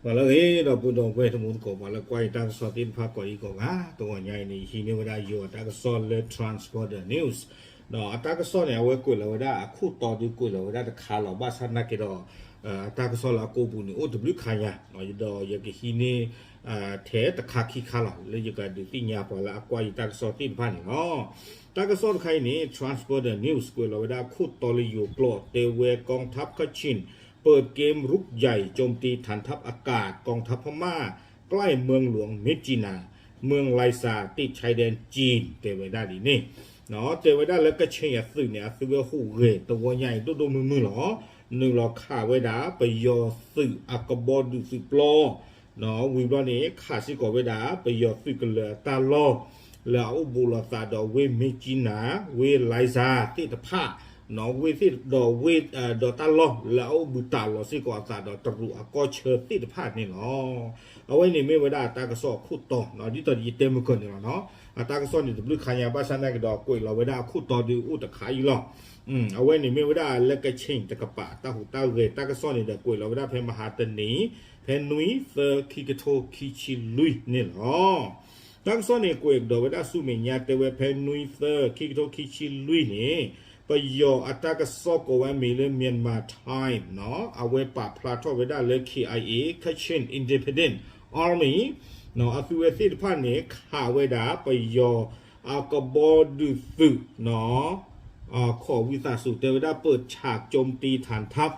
ပှၤလၢအဂ့ၤ ဒီပုၢ်ဒီဝဲၢ်တံၤသကိး ပှၤလၢကွၢ်ယတၢ်ကစီၣ်သ့ၣ်တဖၣ်ကိးဒံကိးဂၤ, တဂီၤညါအံၤန့ၣ် ယဟံးန့ၢ်ဝဲဒၣ်ယိၤအတၢ်ကစီၣ်လၢ Transborder News ဒီးအတၢ်ကစီၣ်န့ၣ် အဝဲကွဲးလီၤဝဲဒၣ်အခိၣ်တီဒုးကွဲးလီၤဝဲဒၣ်တခါလီၤ. ဘၣ်ဆၣ်နာ်က့ဒီး အတၢ်ကစီၣ်လၢအကိးပူၤန့ၣ် အိၣ်တဘျုးခါညါ, ဒီးယကဟံးန့ၢ် ထဲတခါခံခါလီၤ လၢယကဒုးသ့ၣ်ညါပှၤလၢအကွၢ်ယတၢ်ကစီၣ်သ့ၣ်တဖၣ်န့ၣ်လီၤ. တၢ်ကစီၣ်တခါအံၤန့ၣ် Transborder News ကွဲးလီၤဝဲဒၣ်အခိၣ်တီလၢယိၤကျိာ် တဲဝဲ กองทัพ กระเชง เปิดเกมรุกใหญ่โจมตีฐานทัพอากาศ กองทัพพม่า ใกล้เมืองหลวงเมจินา เมืองไลซา ติดชายแดนจีน တဲဝဲဒၣ်ဒ်န့ၣ်, တဲဝဲဒၣ်လၢကခ့ၣ်အသုးန့ၣ် အသုဝဲဟူးဂဲၤတဝီညါအံၤဒိၣ်ဒိၣ်မုၢ်မုၢ်လီၤ. နုာ်လီၤခးဝဲဒၣ် ပယီၤသုးအကဘီဒုးသုးပျီ ဝံၤဘျီန့ၣ် ခးစ့ၢ်ကီးဝဲဒၣ် ပယီၤသုးကလၢၤအတၢ်လီၢ် လၢအအိၣ်ဘူးလိာ်သးဒီးဝ့ၢ်မ့ၢ်ကၠံနၤ ဝ့ၢ်လံစၤသ့ၣ်တဖၣ် ဝ့ၢ်သ့ၣ်ဒီးဝ့ၢ် ဒီးတၢ်လီၢ်လၢအအိၣ်ဘူးတၢ်လီၤစ့ၢ်ကီးအသးဒီးတရူးအကီၢ်ဆၢသ့ၣ်တဖၣ်န့ၣ်လီၤ. အဝဲန့ၣ်မ့ၢ်ဝဲဒၣ်အတၢ်ကစီၣ်အခိၣ်တီ ဒ်သိးယတဲမုၢ်ကၢၢ်န့ၣ်လီၤ. အတၢ်ကစီၣ်န့ၣ်တဘျုးခါညါ ဘၣ်ဆၣ်နာ်က့ဒီး ကွဲးလီၤဝဲဒၣ်အခိၣ်တီဒုးအိၣ်တခါအံၤလီၤ. အဝဲန့ၣ်မ့ၢ်ဝဲဒၣ်လၢကခ့ၣ်တကပၤ တၢ်ဟူးတၢ်ဂဲၤတၢ်ကစီၣ်န့ၣ်ဒီး ကွဲးလီၤဝဲဒၣ်ဖဲမဟါတနံၤ ဖဲနွံသၢခံကထိခံဆံလွံၢ်န့ၣ်လီၤ. တၢ်ကစီၣ်န့ၣ် ကွဲးကဒီးဝဲဒၣ်ဆူမဲာ်ညါ တဲဝဲဖဲနွံသၢခံကထိခံဆံလွံၢ်န့ၣ် ပယီၤအတၢ်ကစီၣ်ကိးဝဲအမံၤလၢ Myanmar Times အဝဲပာ်ဖျါထီၣ်ဝဲဒၣ်လၢ K I A Kachin Independent Army အသုဝဲသ့ၣ်တဖၣ်န့ၣ် ခးဝဲဒၣ်ပယီၤအကဘီဒုးသုး ခိးဝံသးစူၤ တဲဝဲဒၣ် เปิดฉากโจมตีฐานทัพ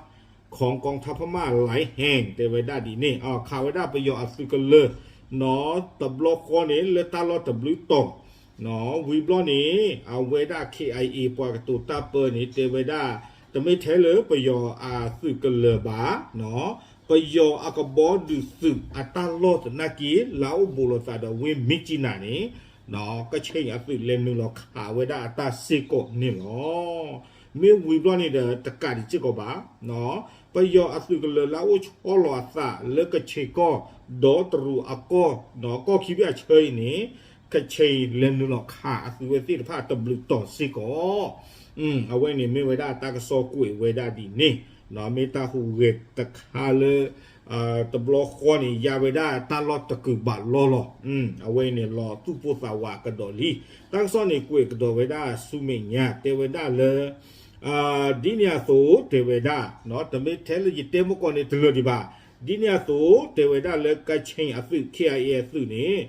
ของกองทัพพม่าหลายแห่ง တဲဝဲဒၣ်ဒ်န့ၣ် ခးဝဲဒၣ်ပယီၤအသုးကလၢၤ နီၢ် တဘျီဃီန့ၣ် လၢတၢ်လီၢ်တဘျုးတီၤ နီၢ် ဝံၤဘျီန့ၣ် အဝဲဒၣ် K I A ပှၤကတိၤတၢ်ပၢန့ၣ် တဲဝဲဒၣ် တမ့ၢ်ထဲလၢပယီၤအသုးကလၢၤဘၣ် နီၢ် ပယီၤအကဘီဒုးသုးအတၢ်လီၢ်သနာ်က့ လၢအအိၣ်ဘူးလိာ်သးဒီးဝ့ၢ်မ့ၢ်ကၠံနၤန့ၣ် နီၢ် ကခ့ၣ်အသုးလဲၤနုာ်လီၤခးဝဲဒၣ်အတၢ်စ့ၢ်ကီးန့ၣ်လီၤ. မ့ၢ်ဝံၤဘျီန့ၣ်ဒီး တကးဒံးစ့ၢ်ကီးဘၣ် နီၢ် ပယီၤအသုးကလၢၤလၢအအိၣ်ဆီလီၤအသးလၢကခ့ၣ်ကီၢ် ဒီးတရူးအကီၢ် နီၢ် ကီၢ်ခံဘ့ၣ်အဆၢအံၤန့ၣ် ကခ့ၣ်လဲၤနုာ်လီၤခးအသုးဝဲသ့ၣ်တဖၣ်တဘျုးတီၤစ့ၢ်ကီး အဝဲန့ၣ်မ့ၢ်ဝဲဒၣ်တၢ်ကစီၣ်ကွဲးဝဲဒၣ်ဒ်န့ၣ် နီၢ် မ့ၢ်တၢ်ဟူးဂဲၤတခါလၢ တဘျီဃီန့ၣ် ယါဝဲဒၣ်တၢ်လီၢ်တကုာ်ဘၣ်လီၢ်လီၤ. အဝဲန့ၣ်လီၤသူၣ်ပိၢ်သးဝးကဒီးလံ. တၢ်ကစီၣ်န့ၣ် ကွဲးကဒီးဝဲဒၣ်ဆူမဲာ်ညါ တဲဝဲဒၣ်လၢ ဒ်န့ၣ်အသိး တဲဝဲဒၣ် နီၢ် တမ့ၢ်ထဲလၢယတဲမုၢ်ကီၢ်န့ၣ်တလၢာ်ဒံးဘၣ်. ဒ်န့ၣ်အသိး တဲဝဲဒၣ်လၢကခ့ၣ်အသုး K I A အသုးန့ၣ်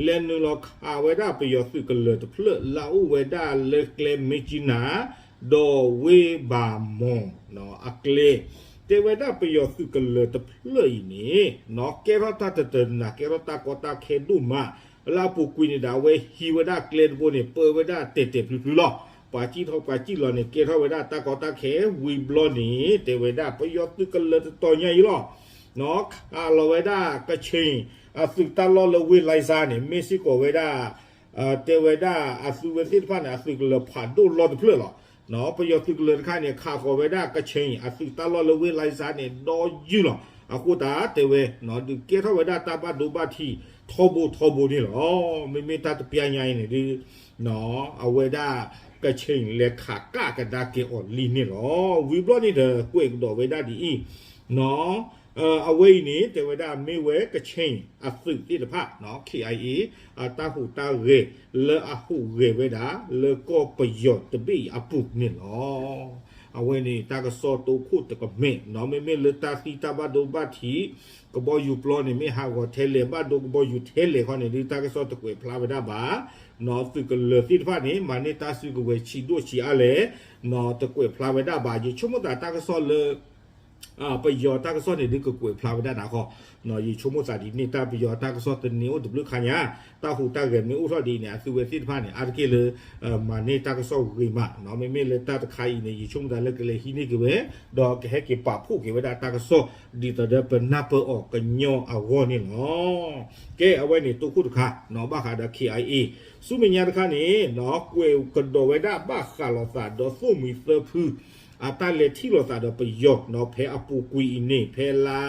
လဲၤနုာ်လီၤခးဝဲဒၣ်ပယီၤသုးကလၢၤတဖျၢၣ်လၢအအိၣ်ဝဲဒၣ်လၢကျဲမ့ၢ်ကၠံနၤ ဒီးဝ့ၢ်ဘၣ်မီၢ် နီၢ် အကျဲ တဲဝဲဒၣ်ပယီၤသုးကလၢၤတဖျၢၣ်အံၤန့ၣ် နီၢ် ကဲထီၣ်တၢ်တတၢၤနၤ ကဲထီၣ်တၢ်ကီတၢ်ခဲဒိၣ်မး လၢအပူၤကွံာ်န့ၣ်ဒီး အဝဲဟံးဝဲဒၣ်ကျဲတဘိန့ၣ် ပၢဝဲဒၣ်တဲာ်တဲာ်ဖျုးဖျုးလီၤ. ပှၤစံၣ်ထီၣ်ပှၤစံၣ်လီၤန့ၣ် ကဲထီၣ်ဝဲဒၣ်တၢ်ကီတၢ်ခဲ ဝံၤဘျီန့ၣ် တဲဝဲဒၣ်ပယီၤသုးကလၢၤတတီၤညါအံၤလီၤ. နီၢ် ခးလီၤဝဲဒၣ်ကခ့ၣ်အသုးတၢ်လီၢ်လၢဝ့ၢ်လံစၤန့ၣ် မ့ၢ်စ့ၢ်ကီးဝဲဒၣ် တဲဝဲဒၣ်အသုးဝဲသ့ၣ်တဖၣ်န့ၣ် အသုးကလၢၤဖးဒိၣ်လီၤတဖျၢၣ်လီၤ. နီၢ် ပယီၤသုးကလၢၤတခါန့ၣ် ခးဃီၤဝဲဒၣ်ကခ့ၣ်အသုးတၢ်လီၢ်လၢဝ့ၢ်လံစၤန့ၣ် ဒီယုၢ်လီၤ. အဃိသတးတဲဝဲ နီၢ် ဒုးကဲထီၣ်ဝဲဒၣ်တၢ်ဘၣ်ဒိဘၣ်ထံးထီဘိထီဘိန့ၣ်လီၤ. မ့မ့ၢ်တၢ်တပျၢ်ညါအံၤန့ၣ်ဒုး နီၢ် အဝဲဒၣ်ကခ့ၣ်လဲၤခးကၣ်ကဒါက့ၤအီၤလံန့ၣ်လီၤ. ဝံၤဘျီန့ၣ်ဒီး ကွဲးကဒီးဝဲဒၣ်ဒ်အံၤ နီၢ် အဝဲအံၤန့ၣ် တဲဝဲဒၣ်မ့ၢ်ဝဲကခ့ၣ်အသုးသ့ၣ်တဖၣ် နီၢ် K I A အတၢ်ဟူးတၢ်ဂဲၤလၢအဟူးဂဲၤဝဲဒၣ် လၢကီၢ်ပယီၤတဘ့ၣ်အံၤအပူၤန့ၣ်လီၤ. အဝဲန့ၣ်တၢ်ကစီၣ်တိခိၣ်တကမဲာ် နီၢ် မ့မ့ၢ်လၢတၢ်သံတၢ်ဘၣ်ဒိဘၣ်ထံး ကဘီယူၤပျီန့ၣ် မ့ၢ်ဟးဂီၤထဲလဲၣ် ဘၣ်ဒိကဘီယူၤထဲလဲၣ်ခီန့ၣ်ဒုး တၢ်ကစီၣ်တကွဲးဖျါဝဲဒၣ်ဘၣ်. နီၢ် သုးကလၢၤသ့ၣ်တဖၣ်န့ၣ် မၤန့ၢ်တၢ်စုကဝဲၤဆံးဒိၣ်ဆံးအါလဲၣ် နီၢ် တကွဲးဖျါဝဲဒၣ်ဘၣ်. ယဆိကမိၣ်သးတၢ်ကစီၣ်လၢ ပယီၤတၢ်ကစီၣ်န့ၣ်ဒုးကကွဲးဖျါဝဲဒၣ်နၤဃီ ယဆိကမိၣ်သးဒ်န့ၣ် တၢ်ပယီၤတၢ်ကစီၣ်တန့ၢ်အိၣ်တဘျုးခါညါ တၢ်ဟူးတၢ်ဂဲၤမ့ၢ်အိၣ်ထီၣ်ဒ်အံၤန့ၣ် အသုဝဲသ့ၣ်တဖၣ်န့ၣ် အါတက့ၢ်လၢ မၤန့ၢ်တၢ်ကစီၣ်ဂ့ၤမး မ့မ့ၢ်လၢတၢ်တခါအံၤန့ၣ် ယဆိကမိၣ်သးလၢကလဲၤဟံးန့ၢ်က့ၤဝဲ ဒီးကဟဲက့ၤပာ်ဖှိၣ်က့ၤဝဲဒၣ်တၢ်ကစီၣ် ဒ်သိးဒီးပနၢ်ပၢၢ်အီၤကညီအဂီၢ်န့ၣ်လီၤ. ကဲ အဝဲန့ၣ်တိခိၣ်တခါ နီၢ် ဘၣ်ဃးဒီး K I A ဆူမဲာ်ညါတခါန့ၣ် နီၢ် ကွဲးကဒီးဝဲဒၣ်ဘၣ်ဃးလိာ်သးဒီးသိၣ်မှံသၢဖု အတၢ်လဲၤထံၣ်လိာ်သးဒီးပယီၤ နီၢ် ဖဲအပူၤကွံာ်အံၤန့ၣ် ဖဲလါ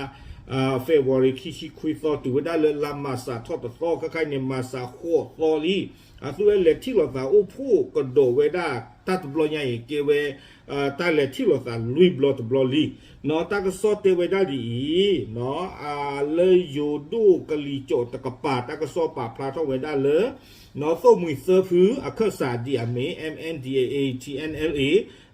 February ခံဆံခွံသီ တုၤဝဲဒၣ်လၢလါမၢ်ၡးထီၣ်တသီ ခဲခါအံၤန့ၣ် မၢ်ၡးဃိးသီလံ အသုဝဲလဲၤထံၣ်လိာ်သးအိၣ်ဖှိၣ်ကဒီးဝဲဒၣ်တၢ်တဘျီညါအံၤ ကဲဝဲ တၢ်လဲၤထံၣ်လိာ်သးလွံၢ်ဘျီတဘျီလံ. တၢ်ကစီၣ်တဲဝဲဒၣ်ဒ်အံၤ, လၢယိၤဒိၣ်ကလံၤစိးတကပၤ တၢ်ကစီၣ်ပာ်ဖျါထီၣ်ဝဲဒၣ်လၢ သိၣ်မှံၤသၢဖုအခၢၣ်စးဒ်အမ့ၢ် M N D A A, T N L A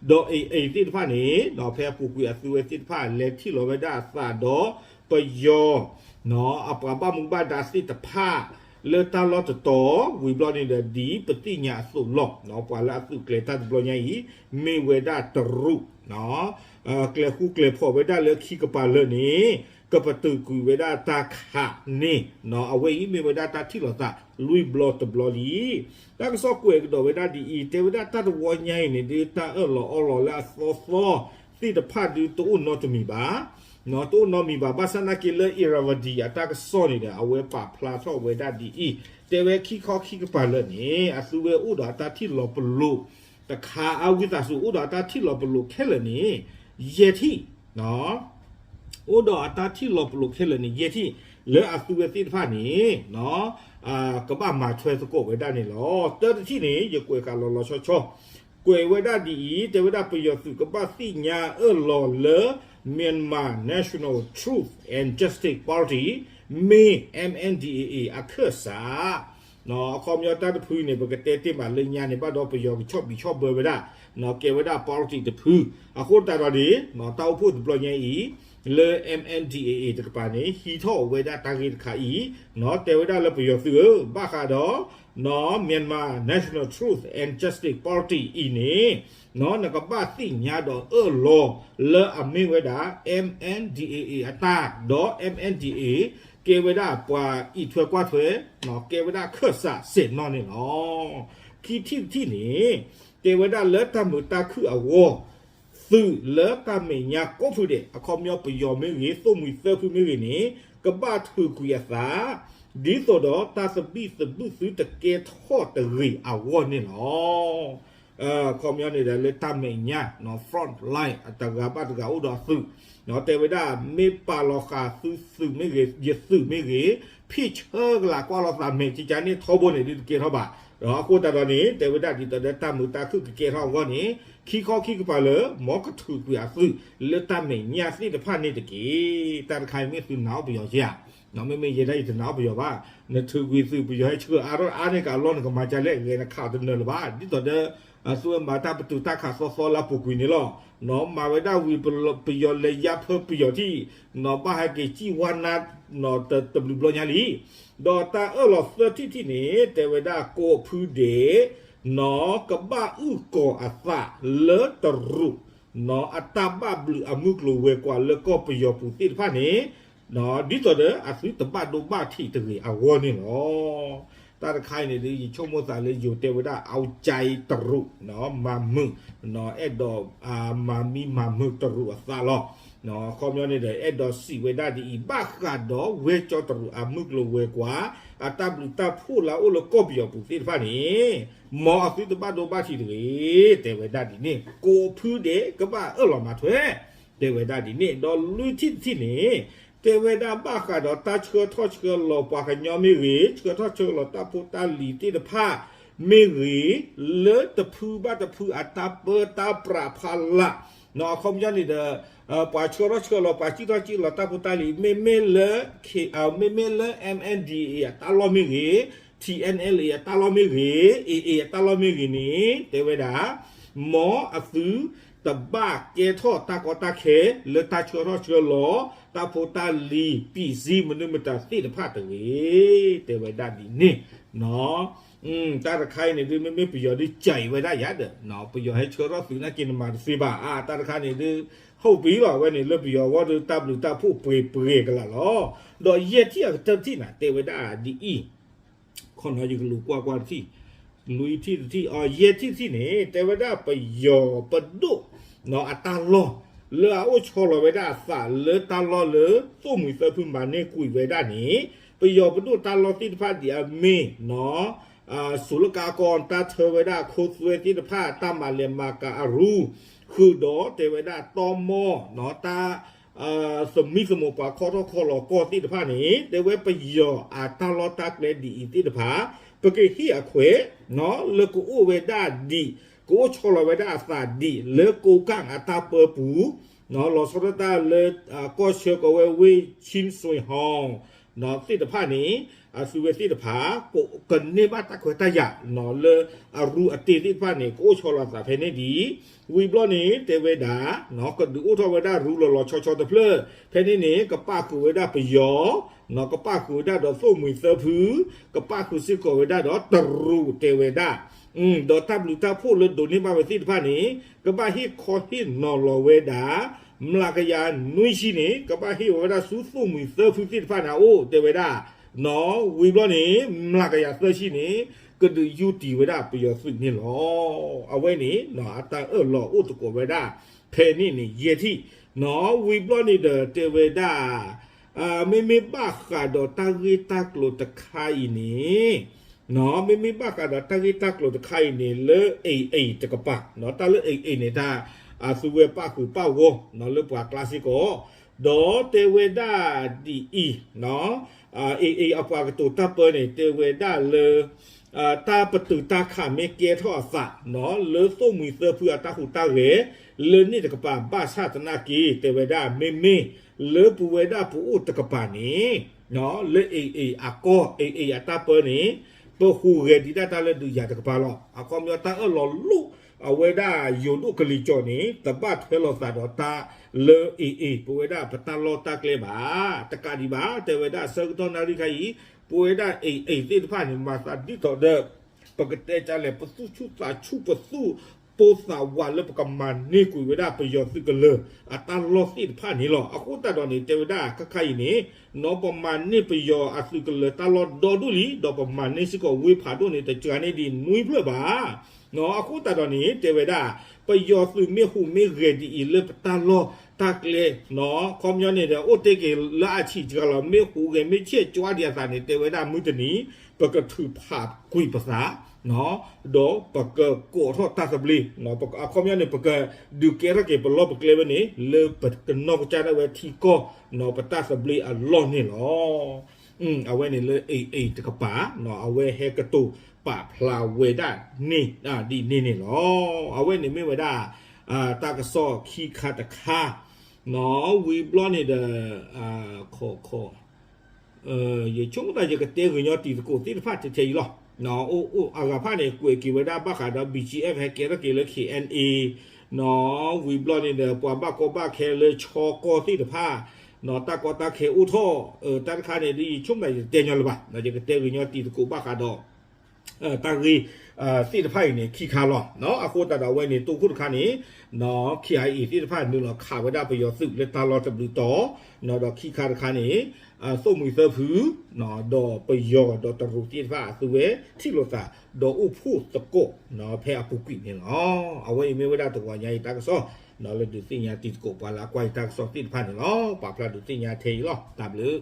ဒီး A A သ့ၣ်တဖၣ်န့ၣ် ဖဲအပူၤကွံာ်အသုဝဲသ့ၣ်တဖၣ်လဲၤထံၣ်လိာ်ဝဲဒၣ်အသးဒီးပယီၤ အပှၤဘၣ်မူဘၣ်ဒါသ့ၣ်တဖၣ် လၢတၢ်လီၢ်တတီၤ ဝံၤဘျီန့ၣ်ဒီး ဒ်ပသ့ၣ်ညါအသိးလီၤ. ပှၤလၢအသုးကျဲၤတၢ်တဘျီညါအံၤ မ့ၢ်ဝဲဒၣ်တရူး ကျဲၤဃူကျဲၤဖိးဝဲဒၣ်လၢခံကပၤလၢာ်န့ၣ် ကပတုာ်ကွံာ်ဝဲဒၣ်တၢ်ခးန့ၣ် အဝဲအံၤမ့ၢ်ဝဲဒၣ်တၢ်ထံၣ်လိာ်သးလွံၢ်ဘျီတဘျီလံ. တၢ်ကစီၣ်ကွဲးကဒီးဝဲဒၣ်ဒ်အံၤ, တဲဝဲဒၣ်တၢ်တဝီညါအံၤန့ၣ် ဒ်တၢ်အၢၣ်လီၤအီလီၤလၢအသီသီသ့ၣ်တဖၣ်ဒ်တအိၣ်နီတမံၤဘၣ် တအိၣ်နီတမံၤဘၣ်. ဘၣ်ဆၣ်နာ်က့လၢ Irrawaddy အတၢ်ကစီၣ်န့ၣ်ဒီး အဝဲပာ်ဖျါထီၣ်ဝဲဒၣ်ဒ်အံၤ, တဲဝဲခံခီခံကပၤလၢာ်န့ၣ် အသုဝဲအိၣ်ဒီးအတၢ်ထံၣ်လီၤပလိာ်တခါ အဝံသးစူၤ အိၣ်ဒီးအတၢ်ထံၣ်လီၤပလိာ်ခဲလၢာ်န့ၣ် ယဲၢ်ထံၣ် အိၣ်ဒီးအတၢ်ထံၣ်လီၤပလိာ်ခဲလၢာ်န့ၣ် ယဲၢ်ထံၣ် လၢအသုဝဲသ့ၣ်တဖၣ်န့ၣ် ကဘၣ်မၤထွဲသကိးဝဲဒၣ်န့ၣ်လီၤ. တၢတထံၣ်န့ၣ် ယကွဲးဃာ်လီၤလီၤဆီဆီ ကွဲးဝဲဒၣ်ဒ်အံၤ, တဲဝဲဒၣ်ပယီၤသုးကဘၣ်သ့ၣ်ညါအၢၣ်လီၤလၢ Myanmar National Truth and Justice Party မ့ၢ် M N D A A အခၢၣ်စး အခီပညီတၢ်တဖုန့ၣ် ပကတဲတ့ၢ်မးလၢညါန့ၣ် ဘၣ်ဒီးပယီၤကဆီၣ်ဘံးဆီၣ်ဘၢဝဲဒၣ် ကဲဝဲဒၣ် party တဖု, အဃိသတးဒီးန့ၣ် တၢ်အိၣ်ဖှိၣ်တဘျီညါအံၤ လၢ M N D A A တကပၤန့ၣ် ဟံးထီၣ်ဝဲဒၣ်တၢ်ဂ့ၢ်တခါအံၤ တဲဝဲဒၣ်လၢပယီၤသုးဧၢ, ဘၣ်ဃးဒီး Myanmar National Truth and Justice Party အံၤန့ၣ် နကဘၣ်သ့ၣ်ညါဒီးအၢၣ်လီၤလၢအမ့ၢ်ဝဲဒၣ် M N D A A အတၢ် ဒီး M N D A A ကဲဝဲဒၣ်ပှၤအံးထွဲကွၢ်ထွဲ ကဲဝဲဒၣ်ခၢၣ်စးစဲးနီၣ်န့ၣ်လီၤ. ခံထံၣ်တထံၣ်န့ၣ် တဲဝဲဒၣ်လၢတၢ်မုာ်တၢ်ခုၣ်အဂီၢ် သုးလၢတၢ်မဲာ်ညါကိးဖုဒဲး အခီပညီပယီၤမ့ၢ်ဂ့ၤ သိၣ်မှံၤသၢဖုမ့ၢ်ဂ့ၤန့ၣ် ကဘၣ်ထုးကွံာ်အသး ဒ်သိးဒီးတၢ်သဘံၣ်သဘုၣ်သုတကဲထီၣ်တဂ့ၤအဂီၢ်န့ၣ်လီၤ. အခီပညီန့ၣ်ဒီးလၢတၢ်မဲာ်ညါ front line တဂၤဘၣ်တဂၤအိၣ်ဒီးအသုး တဲဝဲဒၣ် မ့ၢ်ပာ်လီၤဃာ်သုသုးမ့ၢ်ဂ့ၤ ယသုးမ့ၢ်ဂ့ၤ ဖ့ၣ်ဆၢကလးကွၢ်လီၤသးမဲာ်ကကါန့ၣ်ထီဘိန့ၣ် ဒုးတကဲထီၣ်ဘၣ်. ဒီးအဃိသတးဒီးန့ၣ် တဲဝဲဒၣ်ဒ်သိးဒီးတၢ်မုာ်တၢ်ခုၣ်ကကဲထီၣ်အဂီၢ်န့ၣ် ခံခီခံကပၤလၢ မ်ကထုးကွံာ်အသုးလၢတၢ်မဲာ်ညါသ့ၣ်တဖၣ်န့ၣ်တက့ၢ်. တၢ်တခါအံၤမ့ၢ်သုနာ်အီၤပယီၤဧါ. မ့မ့ၢ်ယဲဒၣ်ယတနာ်အီၤပယီၤဘၣ်. နထုးကွံာ်သုးပယီၤဟဲဆှၢအါထီၣ်အါန့ၣ် ကအလီၢ်နကမၤကလဲၣ် ဂဲၤနခးတနၢၤလၢၤဘၣ်. ဒ်သိးဒီး အသုဝဲမၤတၢ်ပတုာ်တၢ်ခးသီသီလၢအပူၤကွံာ်န့ၣ်လီၤ. မၤဝဲဒၣ်ဝံၤပယီၤလဲၤယါဖၢပယီၤထံၣ် ဘၣ်ဟဲက့ၤစံၣ်ဝါနါ တဘျုးဘျီညါလံ. ဒီးတၢ်အၢၣ်လီၤသၢထံၣ်တထံၣ်န့ၣ် တဲဝဲဒၣ်ကိးဖုဒဲး ကဘၣ်အုၣ်ကီၤအသးလၢတရူး အတၢ်ဘၣ်ဘျုးအမုၢ်ကျိၤဝဲၤကွာ်လၢကီၢ်ပယီၤပူၤသ့ၣ်တဖၣ်န့ၣ် ဒ်သိးဒီးအသုတဘၣ်ဒိဘၣ်ထံးတဂ့ၤအဂီၢ်န့ၣ်လီၤ. တၢ်တခါအံၤန့ၣ်ဒုး ယဆိကမိၣ်သးလၢယိၤတဲဝဲဒၣ် အဝ်ကၠါအံၤတရူး မၤမုာ် အဲၣ်ဒိးမၤမံမၤမုာ်တရူးအသးလီၤ. အခီပညီန့ၣ်ဒီး အဲၣ်ဒိးစံးဝဲဒၣ်ဒ်အံၤ ဘၣ်ဃးဒီးဝဲကၠီတရူးအမုၢ်ကျိၤဝဲၤကွာ် အတၢ်ဘျုးတၢ်ဖှိၣ်လၢအအိၣ်လၢကီၢ်ပယီၤပူၤသ့ၣ်တဖၣ်န့ၣ် မ်အသုတဘၣ်ဒိဘၣ်ထံးတဂ့ၤ တဲဝဲဒၣ်ဒ်န့ၣ် ကိးဖုဒဲးကဘၣ်အၢၣ်လီၤမၤထွဲ တဲဝဲဒၣ်ဒ်န့ၣ် ဒီးလွံၢ်ထံၣ်တထံၣ်န့ၣ် တဲဝဲဒၣ်ဘၣ်ဃးဒီးတၢ်ဆှၢထီၣ်ဆှၢလီၤပှၤကညီမ့ၢ်ဂ့ၤ ဆှၢထီၣ်ဆှၢလီၤတၢ်ဖိတၢ်လံၤသ့ၣ်တဖၣ်မ့ၢ်ဂ့ၤ လၢတဖုဘၣ်တဖုအတၢ်ပၢတၢ်ပြးဖးလး အခီပညီန့ၣ်ဒီး ပှၤဆှၢထီၣ်ဆှၢလီၤ ပှၤစံၣ်ထီၣ်စံၣ်လီၤတၢ်ဖိတၢ်လံၤ မ့မ့ၢ်လၢ မ့မ့ၢ်လၢ M N D A A အတၢ်လီၢ်မ့ၢ်ဂ့ၤ T N L A အတၢ်လီၢ်မ့ၢ်ဂ့ၤ A A အတၢ်လီၢ်မ့ၢ်ဂ့ၤန့ၣ် တဲဝဲဒၣ် မ်အသုတဘၣ်ကဲထီၣ်တၢ်ကီတၢ်ခဲ လၢတၢ်ဆှၢထီၣ်ဆှၢလီၤ တၢ်ဖိတၢ်လံၤ ပံးစံမနုၤမတၤသ့ၣ်တဖၣ်တဂ့ၤ တဲဝဲဒၣ်ဒ်န့ၣ် တၢ်တခါအံၤန့ၣ်ဒုး မ့မ့ၢ်ပယီၤဒုးစံးဝဲဒၣ်ယၤဒီး ပယီၤဟဲဆှၢထီၣ်သုးနာ်က့နမၤတသ့ဘၣ် အါ တၢ်တခါန့ၣ်ဒုး ဟုတ်ပြီလီၤ အဝဲန့ၣ်လၢပယီၤအဂီၢ်ဒုး တၢ်ဘျုးတၢ်ဖှိၣ်ပှဲၤပှဲၤကလာ်လီၤ. ဒီးယဲၢ်ထံၣ်အကတၢၢ်တထံၣ်န့ၣ် တဲဝဲဒၣ်ဒ်အံၤ ခီနီၤယကလူၤကွၢ်ကွၢ်တထံၣ် လွံၢ်ထံၣ်တထံၣ် ယဲၢ်ထံၣ်တထံၣ်န့ၣ် တဲဝဲဒၣ်ပယီၤပဒိၣ် အတၢ်လီၢ် လၢအအိၣ်ဆီလီၤဝဲဒၣ်အသးလၢတၢ်လီၢ်လၢ သိၣ်မှံၤသၢဖုမၤန့ၢ်ကွံာ်ဝဲဒၣ်န့ၣ် ပယီၤပဒိၣ်တၢ်လီၢ်သ့ၣ်တဖၣ်ဒ်အမ့ၢ် စူးလကါကီၢ် တၢ်ထၢဝဲဒၣ်ခိသွဲသ့ၣ်တဖၣ် တၢ်မၤလဲၤမၤကၤအရူ ဃုာ်ဒီးတဲဝဲဒၣ်တီမီၢ် တၢ် သမံသမိးပှၤခီထီၣ်ခီလီၤကီၢ်သ့ၣ်တဖၣ်န့ၣ် တဲဝဲပယီၤအတၢ်လီၢ်တၢ်ကျဲဒ်အံၤသ့ၣ်တဖၣ် ပကဟ့ၣ်အခွဲး လၢကအိၣ်ဝဲဒၣ်ဒံး ကအိၣ်ဆီလီၤဝဲဒၣ်အသးဒံး လၢကိးကၣ်အတၢ်ပၢပူၤ လီၤဆီဒၣ်တၢ်လၢ ကီၢ်ဆၢကီးဝဲဝ့ၢ် Chin Sui Hong သ့ၣ်တဖၣ်န့ၣ် အသုဝဲသ့ၣ်တဖၣ် ကန့ၢ်ဘၣ်တၢ်ခွဲးတၢ်ယာ် လၢအရူအတ့ၢ်သ့ၣ်တဖၣ်န့ၣ် ကအိၣ်ဆီလီၤသးဖဲန့ၣ်ဒံး ဝံၤဘျီန့ၣ် တဲဝဲဒၣ် ကဒုးအိၣ်ထီၣ်ဝဲဒၣ်ရူလီၤလီၤဆီဆီတဖျၢၣ် ဖဲန့ၣ်န့ၣ် ကပၣ်ဃုာ်ဝဲဒၣ်ပယီၤ ကပၣ်ဃုာ်ဝဲဒၣ်ဒီးသိၣ်မှံၤသၢဖု ကပၣ်ဃုာ်စ့ၢ်ကီးဝဲဒၣ်ဒီးတရူးတဲဝဲဒၣ် ဒီးတၢ်ဘျုးတၢ်ဖှိၣ်လၢဒိးန့ၢ်ဘၣ်ဝဲသ့ၣ်တဖၣ်န့ၣ် ကဘၣ်ဟ့ၣ်ခီဟ့ၣ်နီၤလီၤဝဲဒၣ် မျးကယၤနွံဆံန့ၣ် ကဘၣ်ဟ့ၣ်ဝဲဒၣ်ဆူသိၣ်မှံၤသၢဖုသ့ၣ်တဖၣ်န့ၣ်အအိၣ် တဲဝဲဒၣ် ဝံၤဘျီန့ၣ် မျးကယၤသၢဆံန့ၣ် ကဒုးယူတံၢ်ဝဲဒၣ်ပယီၤသုးန့ၣ်လီၤ. အဝဲန့ၣ် အတၢ်အၢၣ်လီၤအိၣ်သကိးဝဲဒၣ် ဖဲန့ၣ်န့ၣ် ယဲၢ်ထံၣ် ဝံၤဘျီန့ၣ်ဒီးတဲဝဲဒၣ် မ့မ့ၢ်ဘၣ်ဃးဒီးတၢ်ဂ့ၢ်တၢ်ကျိၤတခါအံၤန့ၣ် မ့မ့ၢ်ဘၣ်ဃးဒီးတၢ်ဂ့ၢ်တၢ်ကျိၤတခါအံၤန့ၣ် လၢ AA တကပၤ တၢ်လၢ AA န့ၣ် တၢ်အသုဝဲပၣ်ဃုာ်ပၣ်ဂီၢ် လၢပှၤကျါစ့ၢ်ကီး ဒီးတဲဝဲဒၣ်ဒ်အံၤ AA အပှၤကတိၤတၢ်ပၢန့ၣ် တဲဝဲဒၣ်လၢ တၢ်ပတုာ်တၢ်ခးမ့ၢ်ကဲထီၣ်အသး လၢသိၣ်မှံၤသၢဖုအတၢ်ဟူးတၢ်ဂဲၤ လၢန့ၣ်တကပၤ ဘၣ်ဆၣ်သနာ်က့ တဲဝဲဒၣ် မ့မ့ၢ်လၢပဝဲဒၣ်ပအိၣ်တကပၤန့ၣ် လၢ AA အကီၢ် AA အတၢ်ပၢန့ၣ် ပဟူးဂဲၤဒံးဒၣ်တၢ်လၢဒုးယၤတကပၤလီၤ. အခီပညီတၢ်အၢၣ်လီၤလိၣ် အဝဲဒၣ်ယိၤဒိၣ်ကလံၤကၠီၣ်န့ၣ် တဘၣ်ထွဲလိာ်သးဒီးတၢ်လၢ AA ပဝဲဒၣ်ပတၢ်လီၢ်တၢ်ကျဲဘၣ်. တကးဒံးဘၣ် တဲဝဲဒၣ်ဆၢကတီၢ်နၣ်ရံၣ်ခါအံၤ ပဝဲဒၣ် AA သ့ၣ်တဖၣ်န့ၣ် မၤသးဒ်သိးဒီး ပကတဲကလဲၣ် ပသူၣ်ဆူၣ်သးဆူၣ် ပသူၣ်ပိၢ်သးဝးလၢပကမၤန့ၢ်ကွံာ်ဝဲဒၣ်ပယီၤသုးကလၢၤအတၢ်လီၢ်သ့ၣ်တဖၣ်န့ၣ်လီၤ. အဃိသတးဒီးန့ၣ် တဲဝဲဒၣ်ခါခါအံၤန့ၣ် နီၢ်ပမၤန့ၢ်ပယီၤအသုးကလၢၤတၢ်လီၢ်ဒီဒူၣ်လံ ဒီးပမၤန့ၢ်စ့ၢ်ကီးဝ့ၢ်ဖးဒိၣ်န့ၣ် တစှၤန့ၢ်ဒံးနွံဖျၢၣ်ဘၣ်. အဃိသတးဒီးန့ၣ် တဲဝဲဒၣ် ပယီၤသုးမ့ၢ်ဟူးမ့ၢ်ဂဲၤဒ်အံၤလၢပတၢ်လီၢ်တၢ်ကျဲ ခီပညီန့ၣ်ဒီး အိၣ်တ့ၢ်က့ၤလၢအဆံးစှၤလီၤ မ့ၢ်ဟူးဂဲၤမ့ၢ်ဆဲးကၠွါဒံးအသးန့ၣ် တဲဝဲဒၣ်မုၢ်တနံၤ ပကထုးဖးကွံာ်ပသး ဒီးပကကိးထီၣ်တၢ်သဘျ့ အခီပညီန့ၣ် ပကဒုးကဲထီၣ်က့ၤပလီၢ်ပကျဲဝဲန့ၣ် လၢပကနီၢ်ကစၢ်ဒၣ်ဝဲထံကီၢ် ပတၢ်သဘျ့အလီၢ်န့ၣ်လီၤ. အဝဲန့ၣ်လၢ AA တကပၤ အဝဲဟဲကတိၤပာ်ဖျါဝဲဒၣ်န့ၣ် ဒ်န့ၣ်န့ၣ်လီၤ. အဝဲန့ၣ်မ့ၢ်ဝဲဒၣ် တၢ်ကစီၣ်ခံခါတခါ ဝံၤဘျီန့ၣ်ဒီး ခီခီ ယဆိကမိၣ်သးယကတဲဂ့ၤညီတံၤသကိးသ့ၣ်တဖၣ်ထဲထဲအံၤလီၤ. အိၣ်အိၣ်အဂၤဖၣ်န့ၣ် ကွဲးက့ၤဝဲဒၣ်ဘၣ်ဃးဒီး BGF ဟဲကဲထီၣ်က့ၤလၢ KNA ဝံၤဘျီန့ၣ်ဒီး ပှၤဘၣ်ကီဘၣ်ခဲလၢဆီကီၢ်သ့ၣ်တဖၣ် တၢ်ကီတၢ်ခဲအိၣ်ထီၣ် တၢ်တခါန့ၣ် ယဆိကမိၣ်သးယတဲညီလၢၤဘၣ် ယကတဲဂ့ၤညီတံၤသကိးဘၣ်ဃးဒီး တၢ်ဂ့ၢ်သ့ၣ်တဖၣ်အံၤန့ၣ် ခံခါလီၤ. အဃိသတးဒီးအဝဲန့ၣ် တိၢ်ခိၣ်တခါန့ၣ် KIA သ့ၣ်တဖၣ်နုာ်လီၤခးဝဲဒၣ်ပယီၤသုးလၢတၢ်လီၢ်တဘျုးတီၤ ဒီးခံခါတခါန့ၣ် သိၣ်မှံၤသၢဖု ဒီးပယီၤဒီးတရူးသ့ၣ်တဖၣ်အသုဝဲထံၣ်လိာ်သး ဒီးအိၣ်ဖှိၣ်သကိး ဖဲအပူၤကွံာ်န့ၣ်လီၤ. အဝဲအံၤမ့ၢ်ဝဲဒၣ်တဂီၤညါအံၤတၢ်ကစီၣ် လၢဒုးသ့ၣ်ညါတံၤသကိးပှၤလၢအကွၢ်ယတၢ်ကစီၣ်သ့ၣ်တဖၣ်န့ၣ်လီၤ. ပာ်ဖျါဒုးသ့ၣ်ညါထဲအံၤလီၤ. တၢ်ဘျုး